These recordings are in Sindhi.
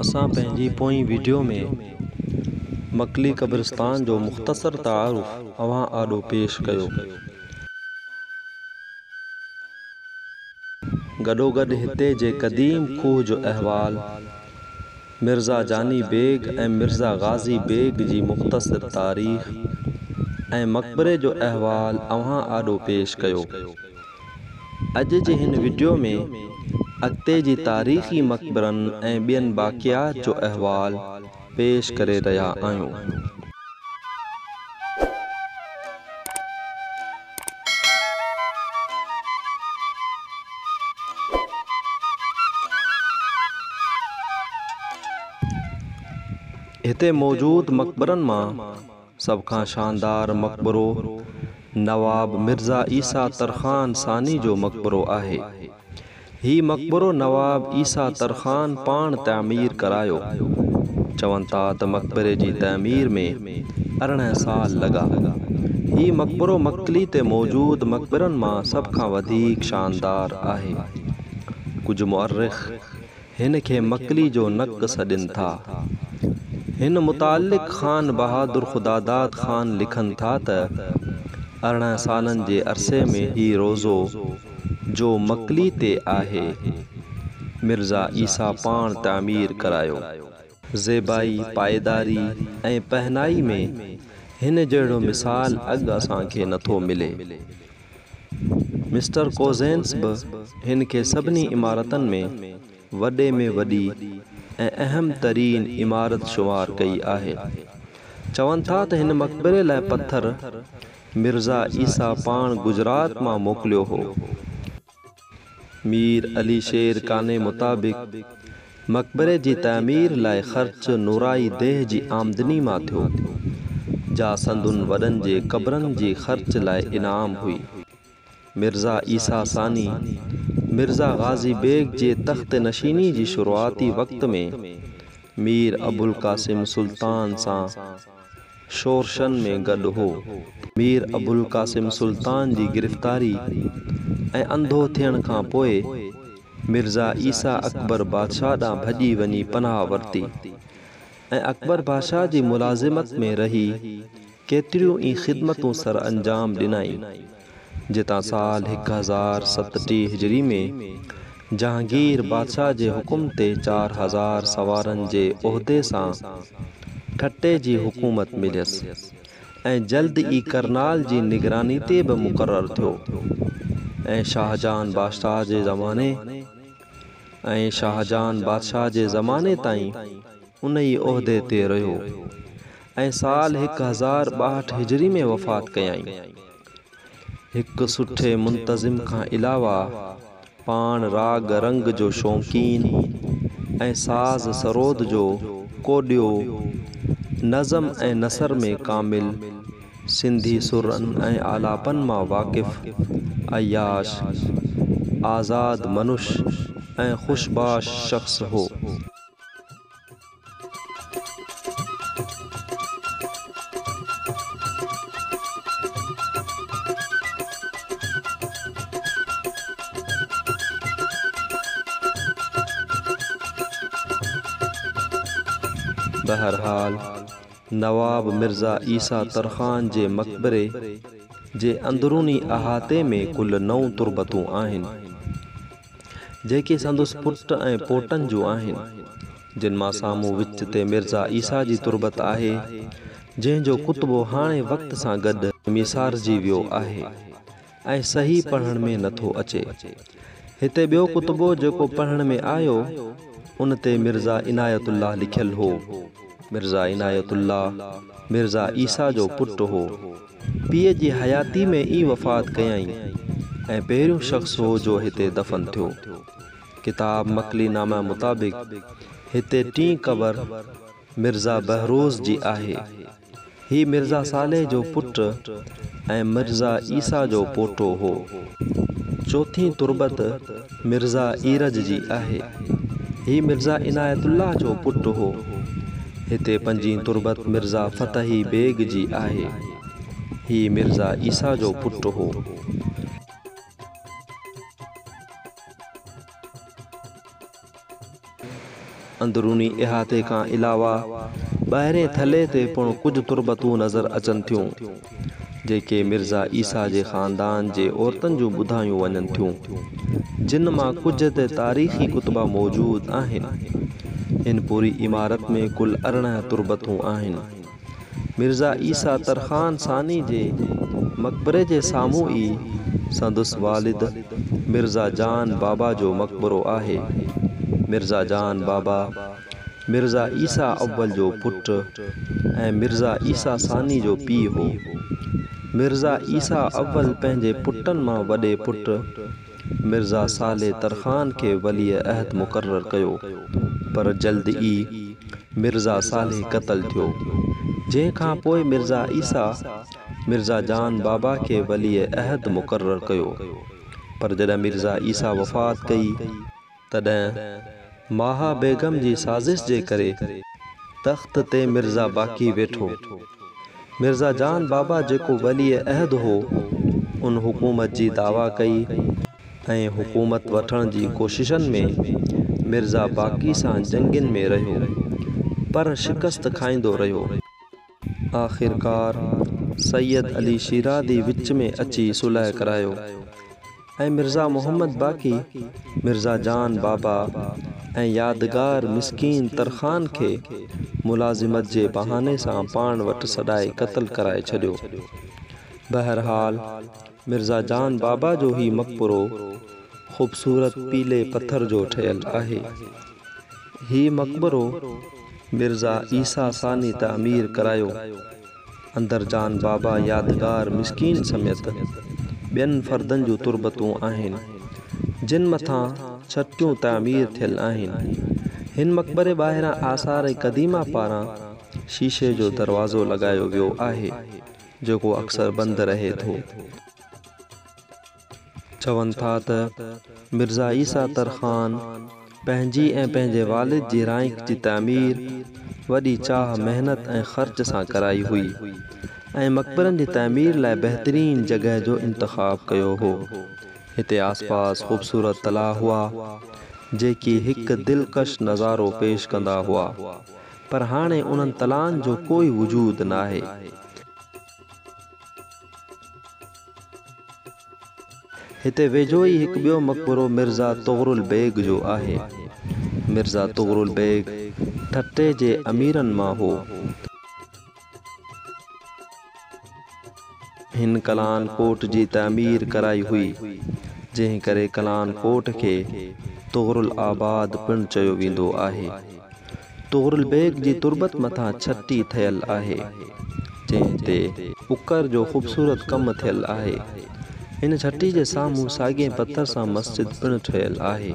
اسان پنهنجي پوئين وڊيو ۾ مڪلي قبرستان جو مختصر تعارف اوهان آڏو پيش ڪيو. گڏوگڏ هتي جي قديم کوهه جو احوال، مرزا جاني بيگ ۽ مرزا غازي بيگ جي مختصر تاريخ ۽ مقبري جو احوال اوهان آڏو پيش ڪيو. اڄ جي هن وڊيو ۾ اڳتي جي تاريخي مقبرن ۽ ٻين باقيات جو احوال پيش ڪري رهيا آهيون. هتي موجود مقبرن مان سڀ کان شاندار مقبرو نواب مرزا عيسيٰ ترخان ثاني جو مقبرو آهي. هي مقبرو نواب عيسيٰ ترخان پاڻ تعمير ڪرايو. چون ٿا ته مقبري جي تعمير ۾ 18 سال لڳا. هي مقبرو مڪلي تي موجود مقبرن مان سڀ کان وڌيڪ شاندار آهي. ڪجهه مؤرخ هن کي مڪلي جو نڪ سڏين ٿا. هن متعلق خان بهادر خداداد خان لکن ٿا ته، 18 سالن جي عرصي ۾ هي روضو، جو مڪلي تي آهي، مرزا عيسيٰ پاڻ تعمير ڪرايو. زيبائي، پائيداري ۽ پهنائي ۾ هن جهڙو مثال اڳ اسان کي نٿو ملي. مسٽر ڪوزينس به هن کي سڀني عمارتن ۾ وڏي ۾ وڏي ۽ اهم ترين عمارت شمار ڪئي آهي. چون ٿا ته هن مقبري لاء پٿر مرزا عيسيٰ پاڻ گجرات مان موڪليو هو. مير علي شير قانع مطابق مقبري جي تعمير لاء خرچ نورائي ديهه جي آمدني مان ٿيو، جا سندن وڏن جي قبرن جي خرچ لاء انعام هئي. مرزا عيسيٰ ثاني، مرزا غازي بيگ جي تخت نشيني جي شروعاتي وقت ۾ مير ابوالقاسم سلطان سان شورشن ۾ گڏ هو. مير ابوالقاسم سلطان جي گرفتاري ۽ انڌو ٿيڻ کان پوء مرزا عيسيٰ اڪبر بادشاهه ڏانهن ڀڄي وڃي پناهه ورتي ۽ اڪبر بادشاهه جي ملازمت ۾ رهي ڪيتريون ئي خدمتون سرانجام ڏنائين. جتان سال 1037 هجري ۾ جهانگير بادشاهه جي حڪم تي 4000 سوارن جي عهدي سان ٺٽي جي حڪومت مليس ۽ جلد ئي ڪرنال جي نگراني تي به مقرر ٿيو ۽ شاهجهان بادشاهه جي زماني ۽ شاهجهان بادشاهه جي زماني تائين ان ئي عهدي تي رهيو ۽ سال 1062 هجري ۾ وفات ڪيائين. هڪ سٺي منتظم کان علاوه پاڻ راڳ رنگ جو شوقين ۽ ساز سرود جو ڪوڏيو، نظم ۽ نثر ۾ ڪامل، سنڌي سرن ۽ آلاپن مان واقف، عياش، آزاد منش ۽ خوش باش شخص هو. بهرحال نواب مرزا عيسيٰ ترخان جي مقبري جي اندروني احاطي ۾ ڪل نو تربتون آهن. جيڪي سندس پٽ ۽ پوٽن جون آهن، جن مان سامهون وچ تي مرزا عيسيٰ جي تربت آهي، جنهن جو ڪتبو هاڻي وقت سان گڏ ميسارجي ويو آهي ۽ صحيح پڙهڻ ۾ نٿو اچي. هتي ٻيو ڪتبو جيڪو پڙهڻ ۾ آيو، ان تي مرزا عنايت الله لکيل هو. مرزا عنايت الله، مرزا عيسيٰ جو پٽ هو. پيء جي حياتي ۾ ئي وفات ڪيائين ۽ پهريون شخص هو جو هتي دفن ٿيو. ڪتاب مڪلي نامه مطابق هتي ٽين قبر مرزا بهروز جي آهي. هي مرزا صالح جو پٽ ۽ مرزا عيسيٰ جو پوٽو هو. چوٿين تربت مرزا ايرج جي آهي. هي مرزا عنايت الله جو پٽ هو. هتي پنجين تربت مرزا فتحي بيگ جي آهي. هي مرزا عيسيٰ جو پٽ هو. اندروني احاطي کان علاوه ٻاهرين ٿلهي تي پڻ ڪجهه تربتون نظر اچن ٿيون، جيڪي مرزا عيسيٰ جي خاندان جي عورتن جون ٻڌايون وڃن ٿيون، جن مان ڪجهه تي تاريخي ڪتبا موجود آهن. هن پوري عمارت ۾ ڪل 18 تربتون آهن. مرزا عيسيٰ ترخان ثاني جي مقبري جي سامهون ئي سندس والد مرزا جان بابا جو مقبرو آهي. مرزا جان بابا، مرزا عيسيٰ اول جو پٽ ۽ مرزا عيسيٰ ثاني جو پيء هو. مرزا عيسيٰ اول پنهنجي پٽن مان وڏي پٽ مرزا صالح ترخان کي ولي عهد مقرر ڪيو، پر جلد ئي مرزا صالح قتل ٿيو، جنهن کان پوء مرزا عيسيٰ، مرزا جان بابا کي ولي عهد مقرر ڪيو، پر جڏهن مرزا عيسيٰ وفات ڪئي، تڏهن ماها بيگم جي سازش جي ڪري تخت تي مرزا باقي ويٺو. مرزا جان بابا جيڪو ولي عهد هو، ان حڪومت جي دعويٰ ڪئي ۽ حڪومت وٺڻ جي ڪوششن ۾ مرزا باقي سان جنگين ۾ رهيو، پر شڪست کائيندو رهيو. آخرڪار سيد علي شيرازي وچ ۾ اچي صلح ڪرايو ۽ مرزا محمد باقي، مرزا جان بابا ۽ يادگار مسڪين ترخان کي ملازمت جي بهاني سان پاڻ وٽ سڏائي قتل ڪرائي ڇڏيو. بهرحال مرزا جان بابا جو هي مقبرو خوبصورت پيلي پٿر جو ٺهيل آهي. هي مقبرو مرزا عيسيٰ ثاني تعمير ڪرايو. اندر جان بابا يادگار مسڪين سميت ٻين فردن جون تربتون آهن، جن مٿان ڇٽيون تعمير ٿيل آهن. هن مقبري ٻاهران آثار قديمه پاران شيشي جو دروازو لڳايو ويو آهي، جيڪو اڪثر بند رهي ٿو. چون ٿا ته مرزا عيسيٰ ترخان پنهنجي ۽ پنهنجي والد جي رائنڪ جي تعمير وڏي چاهه، محنت ۽ خرچ سان ڪرائي هئي ۽ مقبرن جي تعمير لاء بهترين جڳهه جو انتخاب ڪيو هو. هتي آسپاس خوبصورت تلاء هئا، جيڪي هڪ دلڪش نظارو پيش ڪندا هئا، پر هاڻي انهن تلائن جو ڪوئي وجود ناهي. هتي ويجهو ئي هڪ ٻيو مقبرو مرزا طغرل بيگ جو آهي. مرزا طغرل بيگ ٺٽي جي اميرن مان هو. هن ڪلان ڪوٽ جي تعمير ڪرائي هئي، جنهن ڪري ڪلان ڪوٽ کي طغرل آباد پڻ چيو ويندو آهي. طغرل بيگ جي تربت مٿان ڇٽي ٺهيل آهي، جنهن تي اڪر جو خوبصورت ڪم ٿيل آهي. هن ڇٽي جي سامهون ساڳئي پٿر سان مسجد پڻ ٺهيل آهي.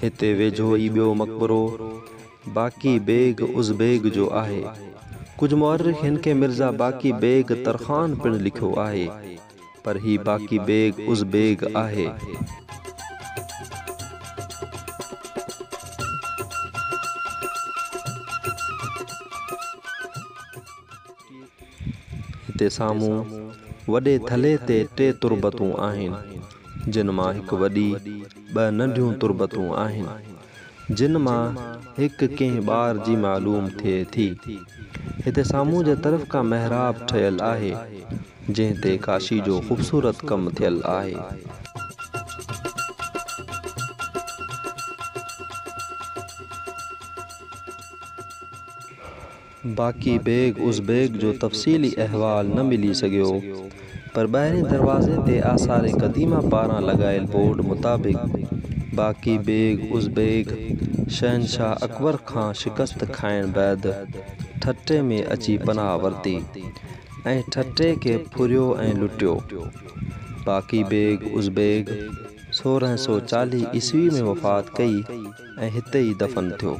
هتي ويجهو ئي ٻيو مقبرو باقي بيگ ازبيگ جو آهي. ڪجهه مؤرخ هن کي مرزا باقي بيگ ترخان پڻ لکيو آهي، پر هي باقي بيگ ازبيگ آهي. هتي سامهون وڏي ٿلهي تي ٽي تربتون آهن، جن مان هڪ وڏي، ٻه ننڍيون تربتون آهن، جن مان هڪ ڪنهن ٻار جي معلوم ٿئي ٿي. هتي سامهون جي طرف کان محراب ٺهيل آهي، جنهن تي ڪاشي جو خوبصورت ڪم ٿيل آهي. باقي بيگ ازبيگ جو تفصيلي احوال نه ملي سگهيو، پر ٻاهرين دروازي تي آثار قديمه پاران لڳايل بورڊ مطابق باقي بيگ ازبيگ شهنشاهه اڪبر کان شڪست کائڻ بعد ٺٽي ۾ اچي پناهه ورتي ۽ ٺٽي کي ڦريو ۽ لٽيو. باقي بيگ ازبيگ 1640 عيسوي ۾ وفات ڪئي ۽ هتي ئي دفن ٿيو.